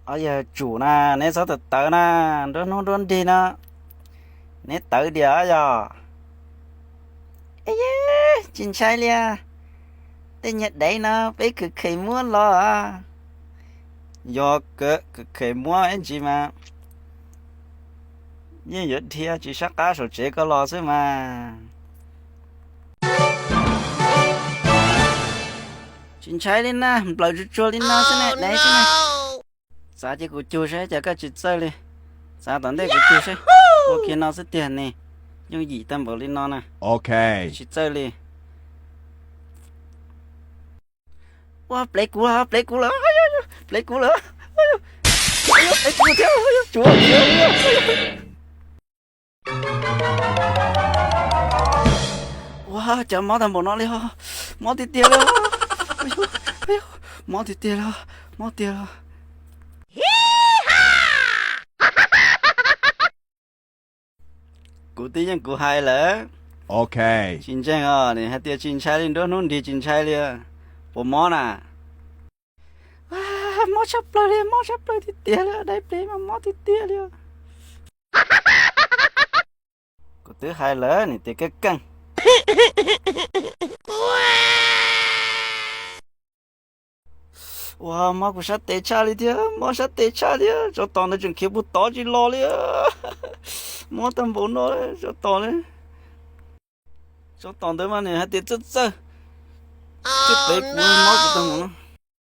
Ob yawg tsum na, neb txhob tawv tawv na, nruab hnub nruab nrig no neb tawv diam yog. Tsis ntshai li, tej nyuag deiv no peb khwv khem muab los. Yog kawg, khwv khem muab ib ntsis mas yeej yuav dhia tsis sab qab saum tsev ko los xwb mas. Tsis ntshai li na, nplawm tsuag tsuag li no xwb na, deiv xwb na. Txav cia kuv cug saib cas koj tsis txawj li. Txav tom ntej kuv cug saib. Ua kiag no xwb tiag ne, yooj yim tag npaum li no na. Tsis txawj li. Ua plev kuv lawm, plev kuv lawm, plev kuv lawm. Plev kuv thiab, tsuav. Ua cas mob tag npaum no li os, mob tiag tiag li. Mob tiag tiag li, mob tiag li. Kuv twb yeej kuv hais lawm. Tsis ntseeg os, nws hais tias tsis ntshai li, nruab hnub nrig tsis ntshai li. Puas mob na? Mob tshaj plaws li, mob tshaj plaws tiag tiag li, dai plev mas mob tiag tiag li. Kuv twb hais lawm, nws tias keej keej. Ua mob kuv sab tes tshaj li thiab, mob sab tes tshaj thiab, tsov tom ntawd tseem khiav puag tod tsis los li. Mob tag npaum no, tsov tom li. Tsov tom ntawd mas nws hais tias txawj txawj, twb plev kuv, mob kuv tag npaum no.